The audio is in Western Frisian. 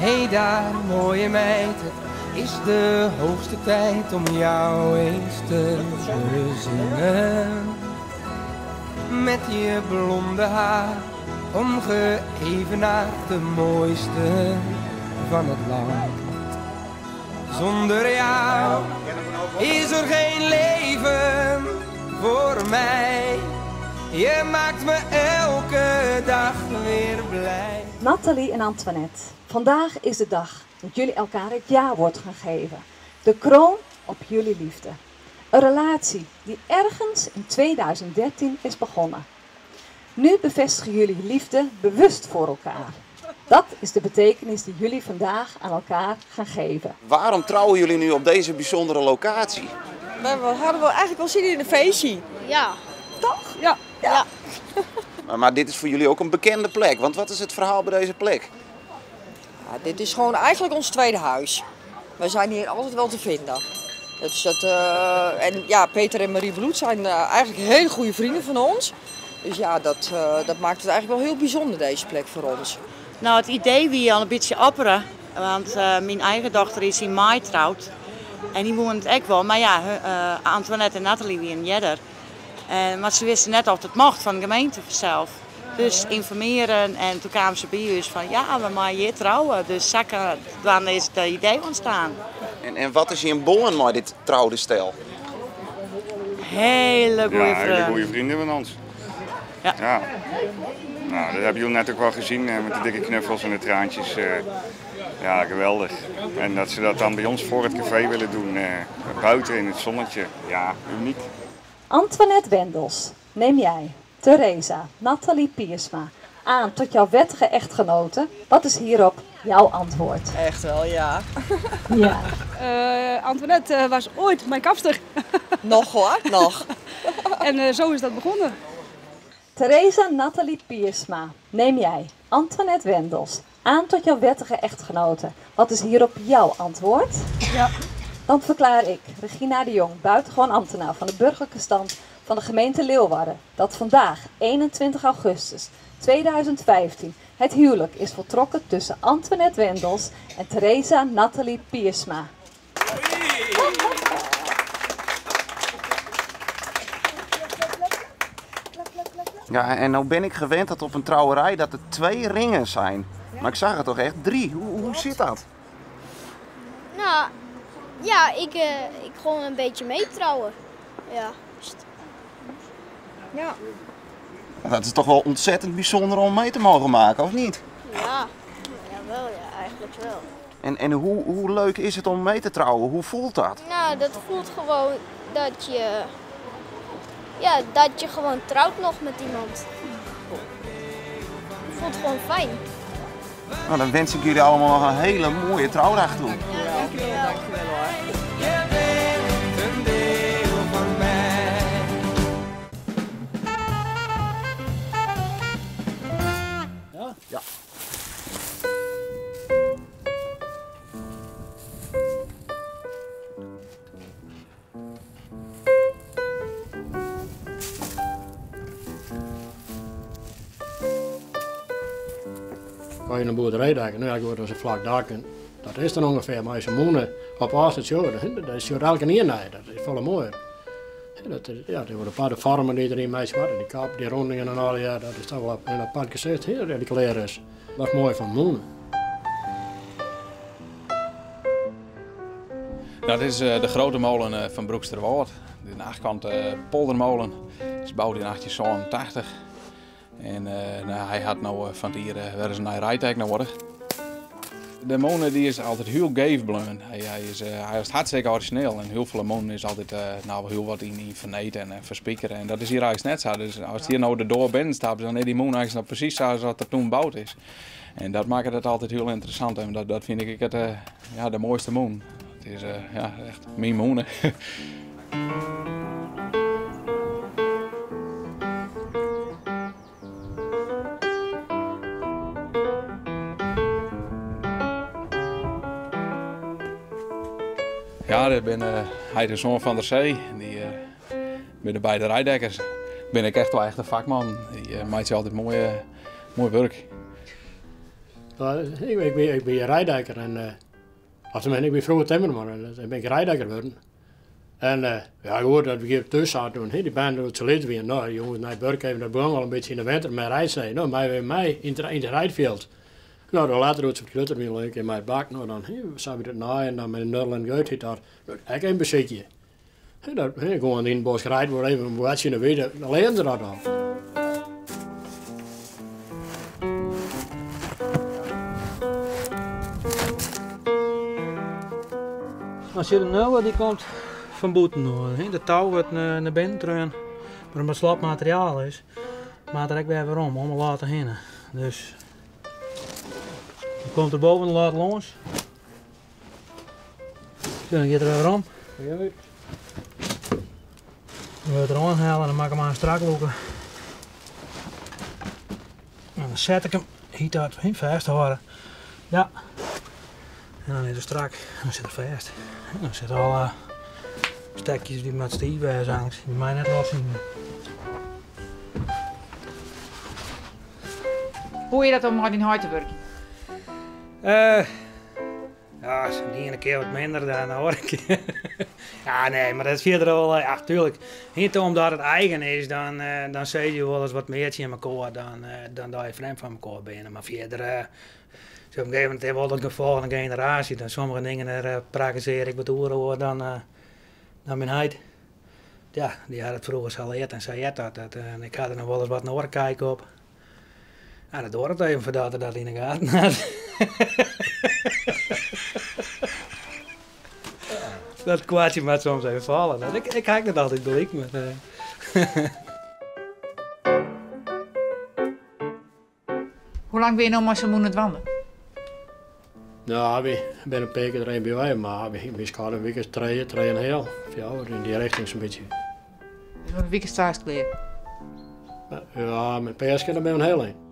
Hey daar, mooie meid, het is de hoogste tijd om jou eens te bezingen. Met je blonde haar, ongeëvenaard de mooiste van het land. Zonder jou is er geen leven voor mij. Je maakt me elke dag weer blij. Nathalie en Antoinette, vandaag is de dag dat jullie elkaar het ja-woord gaan geven. De kroon op jullie liefde. Een relatie die ergens in 2013 is begonnen. Nu bevestigen jullie liefde bewust voor elkaar. Dat is de betekenis die jullie vandaag aan elkaar gaan geven. Waarom trouwen jullie nu op deze bijzondere locatie? We hadden wel eigenlijk wel zin in een feestje. Ja. Toch? Ja. Ja. Maar dit is voor jullie ook een bekende plek, want wat is het verhaal bij deze plek? Ja, dit is gewoon eigenlijk ons tweede huis. We zijn hier altijd wel te vinden. Dat is dat, en ja, Peter en Marie Bloed zijn eigenlijk hele goede vrienden van ons. Dus ja, dat maakt het eigenlijk wel heel bijzonder, deze plek voor ons. Nou, het idee wie al een beetje opperen, want mijn eigen dochter is in mei trouwd. En die woont ook wel, maar ja, Antoinette en Nathalie wie een jedder. Maar ze wisten net of het mocht van de gemeente zelf. Dus informeren en toen kwamen ze bij ons van ja, we mogen hier trouwen. Dus zakken, dan is het idee ontstaan. En wat is in Bonn met dit trouwde stel? Hele goede Ja, hele vrienden. goede vrienden van ons. Ja. Ja. Nou, dat hebben jullie net ook wel gezien met de dikke knuffels en de traantjes. Ja, geweldig. En dat ze dat dan bij ons voor het café willen doen, buiten in het zonnetje. Ja, uniek. Antoinette Wendels, neem jij, Theresa, Nathalie Piersma aan tot jouw wettige echtgenote. Wat is hierop jouw antwoord? Echt wel, ja. Ja. Antoinette was ooit mijn kapster. Nog hoor, nog. En zo is dat begonnen. Theresa Nathalie Piersma, neem jij, Antoinette Wendels, aan tot jouw wettige echtgenote. Wat is hierop jouw antwoord? Ja. Dan verklaar ik, Regina de Jong, buitengewoon ambtenaar van de burgerlijke stand van de gemeente Leeuwarden, dat vandaag, 21 augustus 2015, het huwelijk is voltrokken tussen Antoinette Wendels en Theresa Nathalie Piersma. Ja, en nou ben ik gewend dat op een trouwerij dat er 2 ringen zijn. Maar ik zag er toch echt 3. Hoe zit dat? Nou, ja, ik gewoon een beetje meetrouwen. Ja. Ja. Dat is toch wel ontzettend bijzonder om mee te mogen maken, of niet? Ja, jawel, ja, eigenlijk wel. En hoe leuk is het om mee te trouwen? Hoe voelt dat? Nou, dat voelt gewoon dat je, ja, dat je gewoon trouwt nog met iemand. Het voelt gewoon fijn. Nou, dan wens ik jullie allemaal nog een hele mooie trouwdag toe. Ja, dankjewel, dankjewel hoor. Je bent een deel van mij. Ja? Ja. Als je een boerderij denkt, nou ja, goed, dat is een vlak dak en dat is dan ongeveer, maar als je monen op afstand zo, dat is elke keer naar, dat is volle mooier. Dat is, ja, die worden een paar vormen die erin mee zitten, die kap, die rondingen en al, ja, dat is toch wel een apart gezicht, heel die kleur is. Dat is mooi van monen. Nou, dit is de grote molen van Broeksterwâld, de achtkante poldermolen. Die is gebouwd in 1887. En nou, hij had nou van het hier weer eens een nieuw rijtuig nodig. De molen die is altijd heel geef gebleven. Hij is hartstikke origineel en heel veel molen is altijd nou, heel wat in verneten en verspiekeren. En dat is hier eigenlijk net zo. Dus als hier nou de door binnen staat, dan is die molen eigenlijk nog precies zoals dat er toen gebouwd is. En dat maakt het altijd heel interessant en dat vind ik het, ja, de mooiste molen. Het is ja, echt mijn molen. Ja, ik ben hij de zoon van der Zee. Die ben de beide rijdekkers. Ben ik echt wel echt een vakman. Die maakt altijd mooi werk. Ik wie, ik wie reiddiker en of tenminste, ik wie froeger timmerman en dan bin ik reiddiker wurden. En ja goed, dat wie thús sa toen, dy bern doe't se lyts wiene, no, jonges nei it wurk even, dat begûn al in bytsje yn de winter mei reidsnee. No, mei wer mei yn it reidfjild. No, dan letter doe't se wat grutter wiene, leuk mei it bak, no dan sa wie it nei en dan mei de Nurl en Geut hiet dat, ek even besykje. Dat, gewoan yn it bosk reid wol even in boatsje yn de wite, dan learden se dat al. As je de nulle die komt fan bûten oan. De tou wurdt nei binnen treaun, mar omdat it slop materiaal is, moat er ek wer werom om 'e latte hinne. Dus dan komt er boven de latte lâns. Dan giet er wer werom. Dan wurdt er oanhelle en dan mak ik him aanst strak lûke. En dan set ik him, hyt dat, fêsthâlde. Ja. En dan is er strak en dan sit er fêst. En dan sitte alle stekjes dy moatte stiif wêze eigentlik. Dy meie net los sitte. Hoe is dat om mei dyn heit te wurkjen? Ja, de iene kear wat minder dan de oare kear. Ja, nee, mar dat is fierder wol, ja, tuurlijk. Hint omdat it eigen is, dan, dan sizze je wolris wat mear tsjin mekoar dan, dan dat je frjemd fan mekoar binne. Mar fierder, op in gegeven momint is wol dat gefolch fan de generaasje. Dan sommige dingen dêr prakkesearje ik wat oer oer dan, dan myn heit. Ja, dy hat it froeger sa leard en sa heart dat. dat en ik ha der noch wolris wat in oare kijk op. Ja, dat duorret even foardat er dat yn 'e gaten hat. Dat kwartsje moat soms even falle. Dat, ik, ik ha ek net altyd gelyk, mar... Hoe lang binne jo no mei sa'n mûne dwaande? No, wy binne in pear kear der even by wei, mar wy skatte in wike as trije, trije en in heal, fjouwer, yn dy richting sa'n bytsje. Dus oer in wike as twa is it klear? Ja, mei Peaske dan binne we in hiel ein.